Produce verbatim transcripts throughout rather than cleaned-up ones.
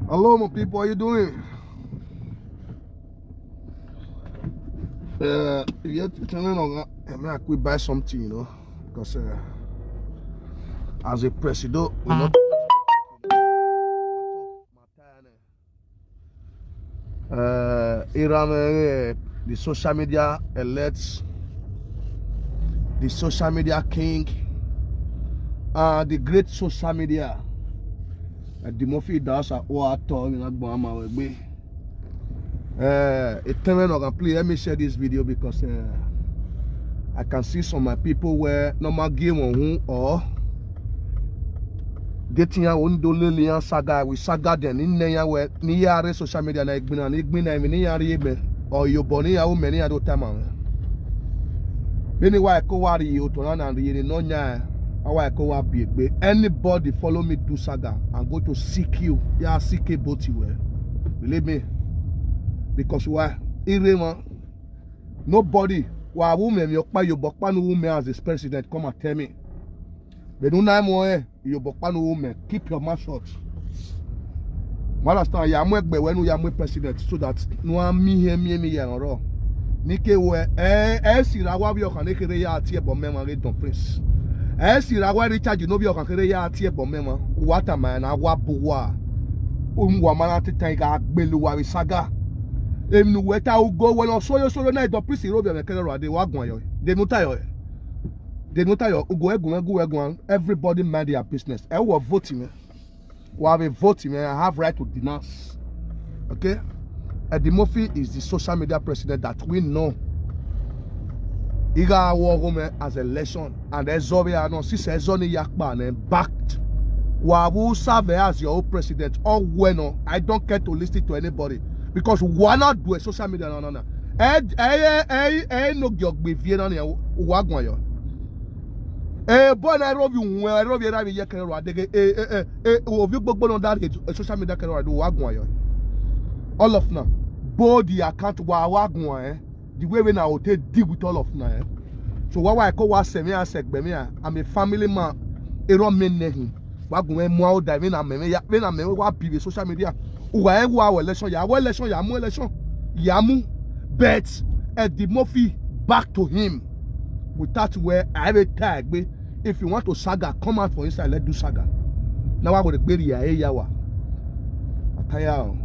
Hello, my people. How you doing? Uh, if you're turning on, I mean, I could buy something, you know, because uh, as a president, we not. Uh, Iran, uh, the social media elites, the social media king, uh, the great social media. Uh, the Murphy does a oa to in Agbama. Uh, it tell me not play. Let me share this video because uh, I can see some of my people where normal game on who or getting ya won do lily and saga with saga then in there where near social media na igbina igbina mi near me or you born ya many other time. Meaning why I go worry you to run and you no nya. Why I go worry big. Anybody follow me do saga and go to seek you. Yeah, seek a boat you well. Believe me. Because why? Irema. Nobody. Why women your pa your bokpanu women as this president come and tell me. They don't know more. Your bokpanu women. Keep your mouth shut. Understand? Ya mwe gbe wenu ya mwe president so that no mi he mi mi ya ro. Nike we eh eh si ra wa bi okan ne kere ya ti e bo me ma re don prince. Eh si ra wa recharge no bi okan kere ya ti e bo me ma. Wa ta ma na wa bu wa. Um wa ma na ti tan ga gbelu wa wi saga. Em nu we ta ugo we lo so yo so yo na don prince ro bi me kere ro ade wa gun ayo. De nu ta yo. De nu ta yo ugo egun egun egun. Everybody mind their business. E wo vote me. We have a vote, man. I have right to denounce. Okay? Eddie Murphy is the social media president that we know. He got a war woman as election and Ezobe Anon, since Ezoni Yakpa and backed. Wa will serve as your own president. Or when no, I don't care to listen to anybody because why not do a social media? No, no, no. Eh, eh, eh, eh, no, Gyogbe Vienna, Wagwayo. Eh, boy, Nairobi, Nairobi, Nairobi, ye kero adege. Eh, eh, eh, eh, ovi gbogbo no that eh, social media kero adu wa gun ayo. All of now, body account wa wa gun eh. The way we now take deal with all of now eh. So why why I call wa se me and segbe me ah, I'm a family man. Ero me nehi. Wa gun eh mo o da me na me me ya me na me wa bi social media. Wa e wa election ya wa election ya mu election. Ya mu. But Eddie Murphy back to him. Without where I have a tag. If you want to saga, come out for inside. Let's do saga. Now I go to bury ya yawa. Ataya.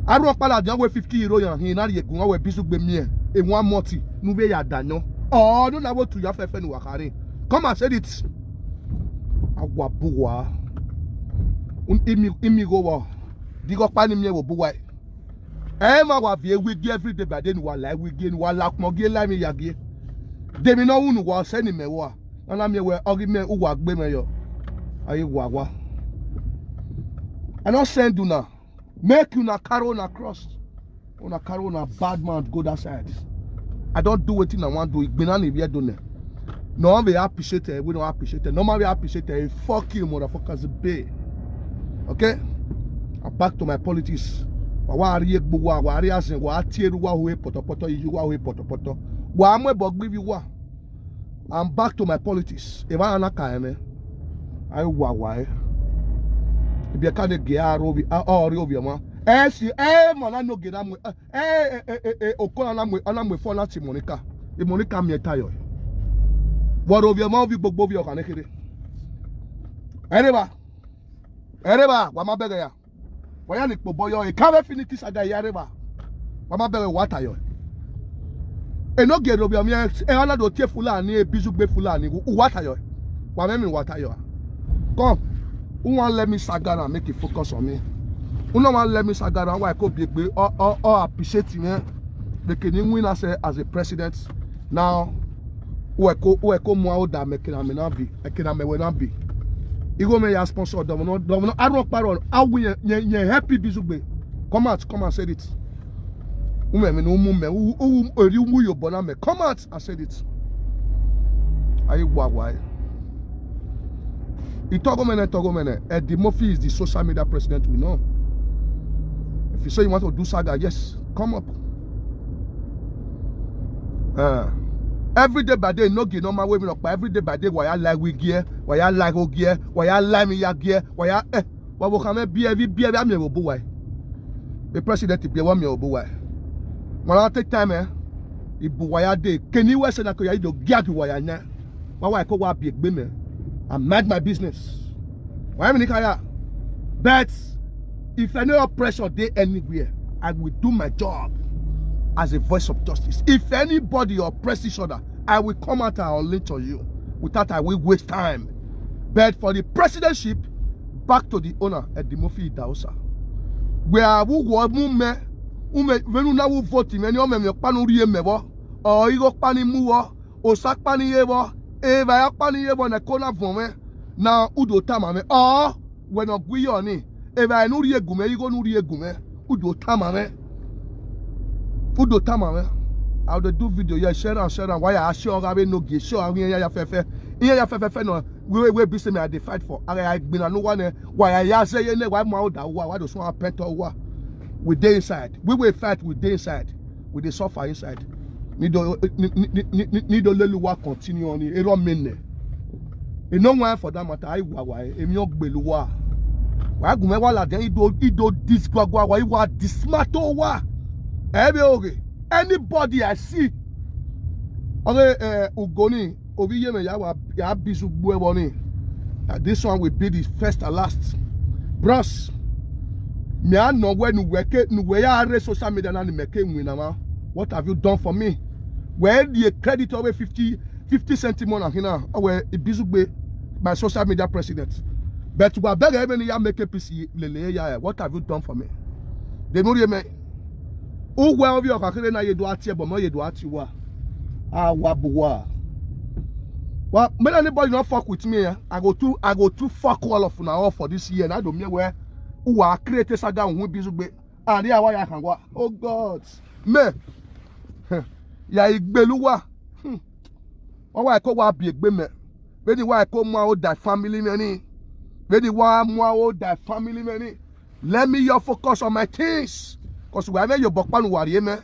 I run pala the way fifty euro yan he na ye gun we bisu gbe mi e. E one multi nu be ya danyo. Oh no na wo tu ya fefe nu wakare. Come and say it. Agwa buwa. Un imi imi go wa. Digo pa ni mi e wo buwa. E ma wa vie wigi every day by day ni wa lai wigi ni wa la pon gi lai mi ya gi. De mi no unu wa se ni me wa. Ana mi we ogi me uwa gbe me yo. Ayi wa wa. I no send una. Make una carry una cross. Una carry una bad man go that side. I don't do wetin I want do. Igbina ni we do ne. No one will appreciate it. We don't appreciate it. No man will appreciate it. Fuck you, motherfuckers. Be okay. I'm back to my politics. Wa wa ari egbo wa wa ari asin wa ati eru wa hu e potopoto iju wa hu e potopoto. Wa mo e bo gbe bi wa. I'm back to my politics. If I ana ka eme, I wa wa e. If you can't get a robi, a ori obi ma. Eh si eh mo na no get am. Eh eh eh eh eh okona na mo na mo fo na ti Monica. E Monica mi e tayo. Wa obi ma obi gbogbo bi okan kere. Ereba. Ereba wa ma bege ya. Wa ya ni po boyo e ka be fini ti saga ya reba. Wa ma bere wa tayo. E no get obi mi e ala do tie Fulani e bizugbe Fulani u wa tayo. Wa me mi wa tayo. Come. U wan let me saga na make it focus on me. U no wan let me saga na wa ko bi gbe o o o appreciate me. Make ni win as a, as a president. Now, ueko ueko mo o da me kina me na bi, e kina me we na bi. Igo me ya sponsor domo no domo no aro paro awu ye ye ye happy bizugbe. Come out, come and say it. Ume me no mu me u u eri mu yo bona me. Come out and say it. Ayi wa wa. Itogo mene, Togo mene. Eddie Murphy is the social media president we know. If you say you want to do saga, yes, come up. Uh, every day by day, no give no man waving up. Every day by day, why I like we gear, why I like o gear, why I like me ya gear, why I eh. Wa bo kame bi evi bi evi ami bo buwai. The president bi wa mi obuwai. When I take time, eh, ibuwai ade. Can you say na ko ya ido giag waya na? Wa wa ko wa bi egbe me. I mind my business. Why me kaya? But if any oppression dey anywhere, I will do my job as a voice of justice. If anybody oppress each other, I will come out and lynch on you without I will waste time. But for the presidency, back to the owner, Edimofi Idaosa. Where I will go, mu me, ume, venu na wu vote me, ni ome me kpanu rie me wo, o igo kpani mu wo, o sa kpani ye wo, e va ya kpani ye wo ne kona vo me, na udo tama me, o, we no gwi yo ni, e va nu rie gume, igo nu rie gume, udo tama me. Udo tama me. I will do video here, share and share and why I show have no give, show have here ya fefe. Here ya fefe fe no. We we we be say me I dey fight for. I I been no one. Why I ya say ye ne why mo da wa, why do so pento wa. We dey inside. We will fight, we dey inside. We dey suffer inside. Ni do ni ni ni ni ni do lelu wa continue on. E ro me ne. E no one for that matter. I wa wa. E mi o gbelu wa. Wa gume wa la den ido ido disgwagwa wa, iwa dismato wa. Ebe oge. Anybody I see. Okay, eh, Ugoni, obi ye me ya wa ya bisu gbu ebo ni. Uh, this one will be the first and last. Bros, me I know when you work it, you wear ya re social media na ni make win na ma. What have you done for me? Where the credit of a fifty, fifty cent money here now? Oh, well, it bisu gbe my social media president. But wa beg even ya make A P C lele ya. What have you done for me? They no me. Who well of your kakere na ye do ati ebo mo ye do ati wa. Ah, wa buwa. Well, when anybody not fuck with me, eh, I go to I go to fuck all of now for this year. And I don't mean where who are create a saga who bisu gbe. And ya wa ya kan wa. Oh God. Me. Ya igbeluwa. Hmm. Wa wa ko wa bi egbe me. When the wa ko mo o die family many. When the wa mo o die family many. Let me your focus on my things. Cause wa me your bokpanu wa rie me.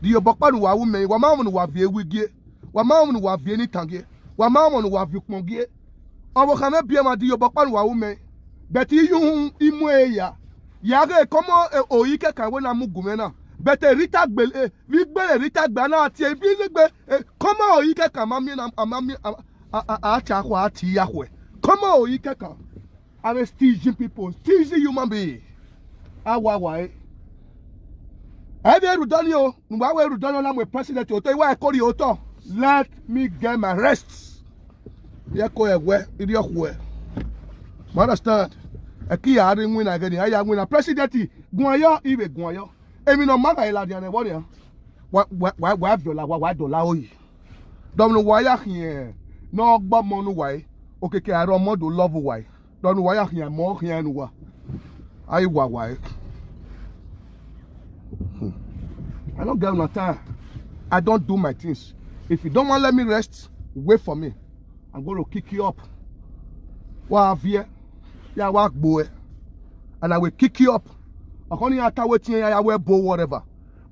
Di your bokpanu wa wu me. Wa ma mo wa vie wigie. Wa ma mo wa vie ni tangie. Wa ma mo wa vi kpongie. Obo kame bi ma di your bokpanu wa wu me. But you imu e ya. Ya ge komo e oyi ke kan we na mu gume na. But e Rita gbel e vi gbel e Rita gba na ati e bi le gbe e komo oyi ke kan ma mi na ama mi a a a cha kwa ati ya kwe. Komo oyi ke kan. I'm a stingy people, stingy human being. Awa wa e. Ebe eru dani o, ngba we eru dani o na mo president o to iwa e kori o to. Let me get my rest. Ye ko ewe, iri okwe. You understand? E ki ya ri win again, ya win a president. Gwayo ibe gwayo. Emi no maga ila dia ne bonia. Wa wa wa wa dola wa wa dola oyi. Domnu wa ya hie. No gbo mo nu wa e. Okeke aro mo do love wa e. Domnu wa ya hie mo hie nu wa. Ai wa wa e. Hmm. I don't get no time. I don't do my things. If you don't want let me rest, wait for me. I'm going to kick you up. Wa vie. Ya wa gbo e. And I will kick you up. Akoni ata wetin ya ya we bo whatever.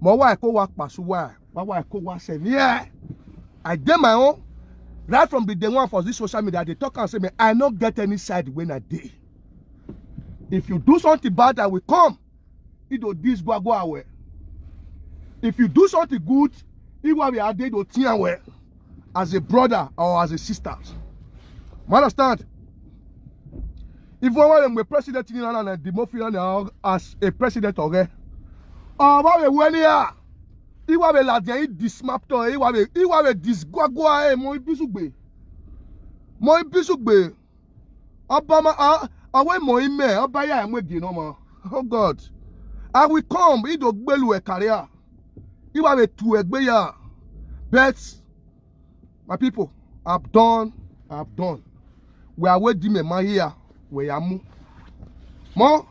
Mo wa ko wa pasu wa. Wa wa ko wa se ni e. I did my own. Right from the day one for this social media, they talk and say me, I not get any side when I did. If you do something bad, I will come. Ido this go go away. If you do something good, it will be a day to tear away as a brother or as a sister. You understand? If we were a president in an democracy as a president or or what we were here, it will be like they dismantle, it will be it will be disgwagwa mo ibisugbe. Mo ibisugbe. Obama, ah, awe mo ime, oba ya enwe gi no mo. Oh God. I will come, ido gbelu e career. Iwa we tu egbe ya. But my people, I've done, I've done. We are waiting me man here, we are mu. Mo,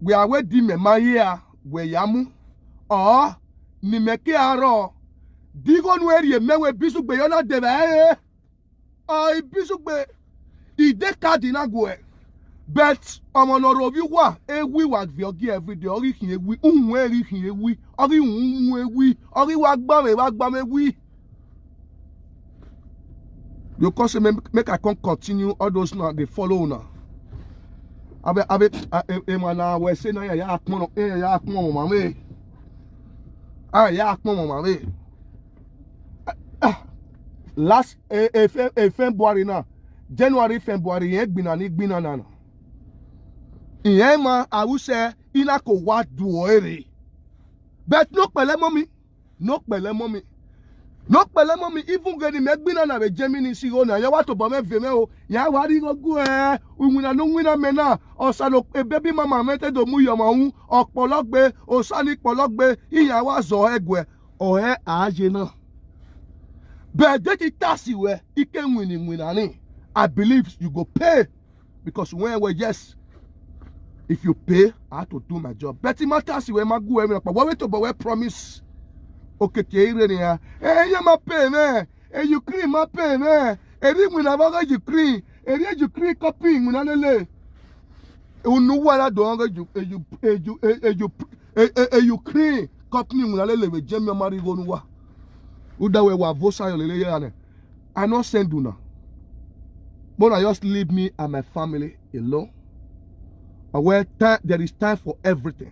we are waiting me man here, we are mu. Oh, ni meke aro. Digo nu eri me we bisu gbe yo na de ba. Ai bisugbe ide ka di na gwe. But omo no robi wa ewi wa vi ogi every day. Ori kin ewi, unwe eri kin ewi, ori unwe ewi, ori wa gba me wa gba me wi. You come say make, make I come continue all those now they follow now. Abe abe e, e, e mana we se na ya ya kpon e ya kpon mama me. Ah, ya kpon mama me. Ah, last e, e, Fe- e February na, January, February, yen gbina ni gbina na na. Yen ma awuse ina ko wa du ere. But no pele mo mi. No pele mo mi. No pele mo mi. Even geni me gbina na be Germany si o na. Ya wa to bo me ve me o. Ya wa ri go gu e. Unwina no nwina me na. Osa no e baby mama me te do mu yo ma un. Opologbe, osa ni pologbe. Iya wa zo egwe. O e aje na. But they ti tasi we. Ike nwini nwina ni. I believe you go pay. Because when we, yes, if you pay, I have to do my job. But it matters when my go every pa. What we to but we promise. Okay, te ire ni ya. Eh, ya ma pay me. Eh, Ukraine ma pay me. Eh, ri we na ba Ukraine. Eh, ri Ukraine copy we na lele. Unu wa na do nga ju e ju e ju e e ju e e e Ukraine company we na lele we Germany mari go nu wa. Uda we wa vosa yo lele ya ne. I no send una. Mona just leave me and my family alone. I wear time, there is time for everything.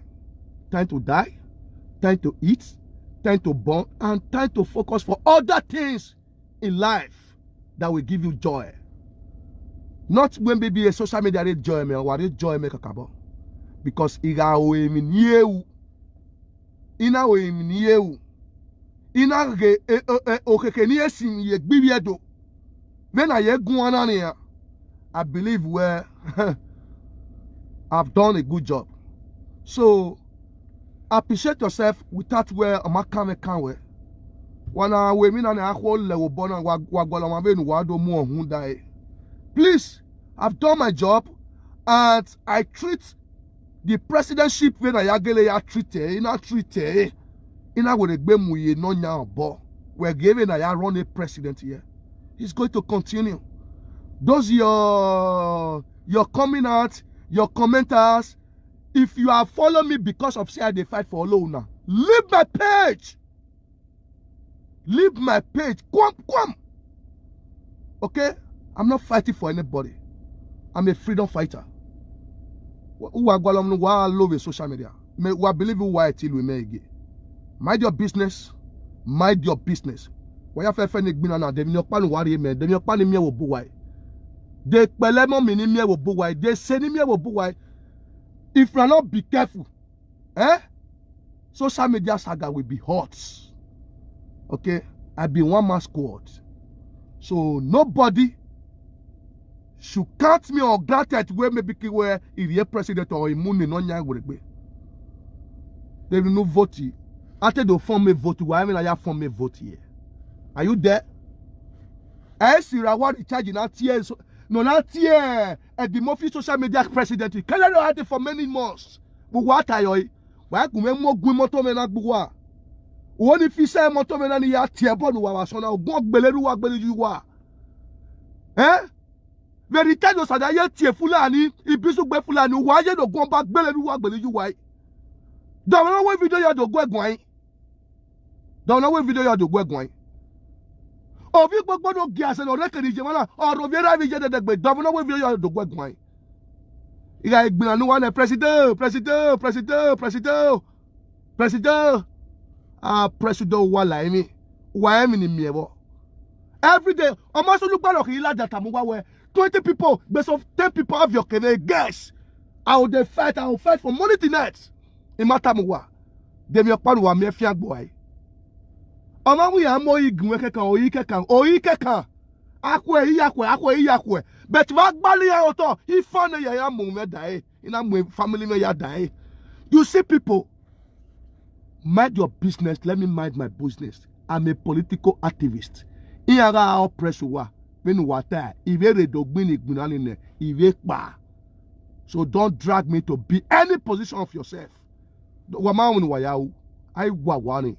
Time to die, time to eat, time to born, and time to focus for other things in life that will give you joy. Not when baby a social media dey joy me or dey joy me kakabo. Because iga o emi ni ewu. Ina o emi ni ewu. Ina ge e- e- e- okeke ni esim ye gbibi edo. When I ye guana ni ya, I believe where I've done a good job. So appreciate yourself without where a makame kanwe. Wana we mi na ne akwo le wo bona wa wa gwala ma benu wa do mu ohun dai. Please, I've done my job and I treat the presidentship when I agele ya treat e, ina treat e. Ina we gbe mu ye no nya obo. We give na ya run a president here. He's going to continue. Those your your coming out, your commenters, if you are following me because of say I dey fight for Olouna, leave my page. Leave my page. Come, come. Okay? I'm not fighting for anybody. I'm a freedom fighter. Who are going to love social media? Me, who I believe who I till we may again. Mind your business. Mind your business. Why you feel any gbina na? Dem your pan worry me. Dem your pan me wo buwai. They pelemo mini me wo buwai. They say ni me wo buwai. If you are not be careful, eh? Social media saga will be hot. Okay? I be one man squad. So nobody should count me or granted where maybe ki where if you president or imuni no nya gbe. They will no vote. After they form a vote, why me I form a vote here? Are you there? I see Rawa recharge in that year. So, no, that year at the Murphy social media president. He can't know for many months. But what are you? Why go me mo gwe moto me na gbuwa? Woni fi se moto me na ni ya tie bonu wa wa so na ogun gbeleru wa gbeleru wa. Eh? Very tell us that ye tie Fulani, ibisu gbe Fulani, wa ye do gon ba gbeleru wa gbeleru wa. Don't know what video you do go gwan. Don't know what video you do go gwan. Ovi gbogbo no gi ase no reke ni je mana, oro vi ra vi je de gbe. Don't know what video you do go gwan. Iga igbina nu wa na president, president, president, president. President. Ah, president wa la emi. Wa emi ni mi ebo. Every day, almost look back like ila data mo wa we. Twenty people, based of ten people have your kene guess. I will dey fight, I will fight for money tonight. Imata mo wa. Dem your pan wa me fi agbo ai. Ọmọ mu ya mo igun we kekan, oyi kekan, oyi kekan. Akwe iya kwe, akwe iya kwe. But wa gbali ya oto, ifo ne ya ya mo me die. Ina mo family me ya die. You see people, mind your business, let me mind my business. I'm a political activist. Iyara oppress wa, menu wata, ive re do gbini gbina ni ne, ive pa. So don't drag me to be any position of yourself. Wa ma wani wa ya o. I wa wani.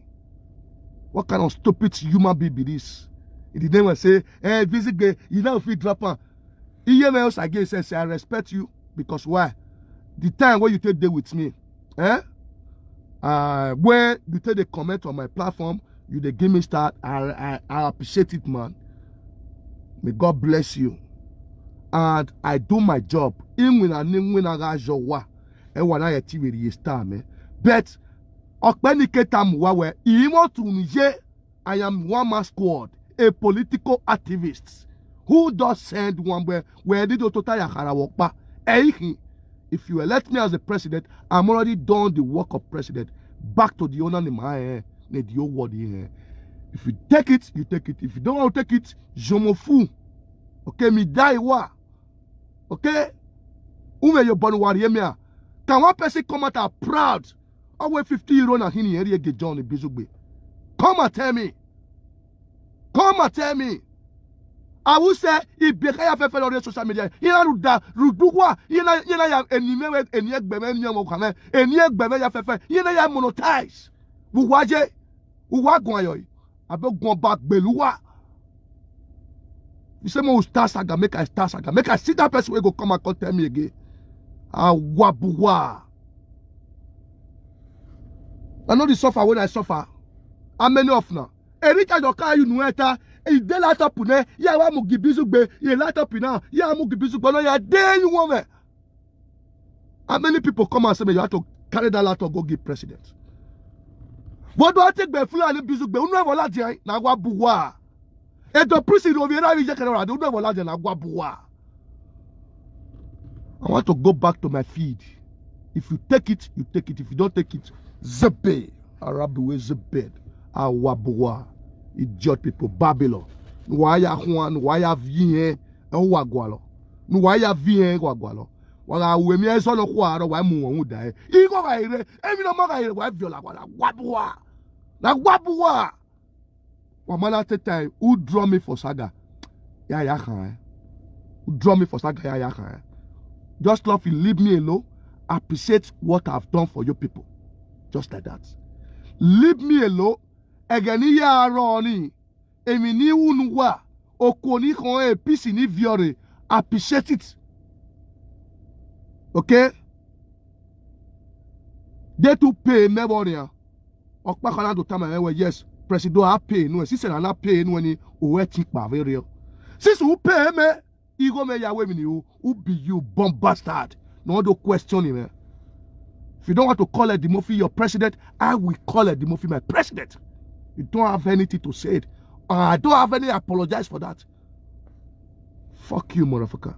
What kind of stupid human being be this? He did never say, eh, this guy, you know if you drop am. Iye me else again say, say, I respect you because why? The time when you take day with me, eh? Uh, when you take the comment on my platform, you dey give me start. I, I, I appreciate it, man. May God bless you. And I do my job. Inwina ni nwina ga jowa. E wana ya ti weri ye star me. But okpeni keta muwa we imo tunije. I am one man squad, a political activist who does send one where where did Otota Yakara Wokpa. Eihin. If you elect me as the president, I'm already done the work of president. Back to the owner in my hand, in the old world here. If you take it, you take it. If you don't want to take it, Jomofu. Okay, me die wa. Okay? Ume yo bonu wari emia. Can one person come out and proud? Owe fifty euro na hini eri ege John Bizugbe. Come and tell me. Come and tell me. I will say, if Bekaya Fefe on social media, you know, Ruda, Rudugwa, you know, you know, you have any way, any egbe, any young woman, any egbe, ya Fefe, you know, you have monetize. Uwaje, Uwagwayo, I be go back Beluwa. You say, mo star saga, make I star saga, make I see that person wey go come and come tell me again. Awabuwa. I know the suffer when I suffer. How many of now? Erika Doka, you know, eta, e dey light up ne, ya wa mu Gibizugbe, e light up now, ya mu Gibizugbe, no, ya dey you woman. How many people come and say, "Man, you have to carry that light up, go give president"? What do I take by Fulani Bizugbe? Unu ever la jai, na wa buwa. E do prison, Roviera, we just can't do, unu ever la jai, na wa buwa. I want to go back to my feed. If you take it, you take it. If you don't take it, zebe. Arabiwe zebed. Awabuwa. Idiot people. Babylon. Why ya huan? Why ya vie? Wagwalo. Why ya vie? Wagwalo. Waga wemi eso no kwaro wa mu won da. Igo ga ire. Emi no mo ga ire wa viola wa. Wabuwa. Na wabuwa. Wamana te time. Who draw me for saga? Ya ya kan. Who draw me for saga? Ya ya kan. Just love you. Leave me alone. Appreciate what I've done for you people. Just like that. Leave me alone. Again, ya roni. Emi ni unu wa. Okoni kon e pisi ni viore. Appreciate it. Okay? They to pay me bonia. Okpakana to tama ewe, yes. Presido a pay no. Sise na na pay no ni owe ti pa very. Since who pay me, igo me ya we mi ni who be you, bomb bastard. No do question him. If you don't want to call it Dimofi your president, I will call it Dimofi my president. You don't have anything to say it. I don't have any apologize for that. Fuck you, motherfucker.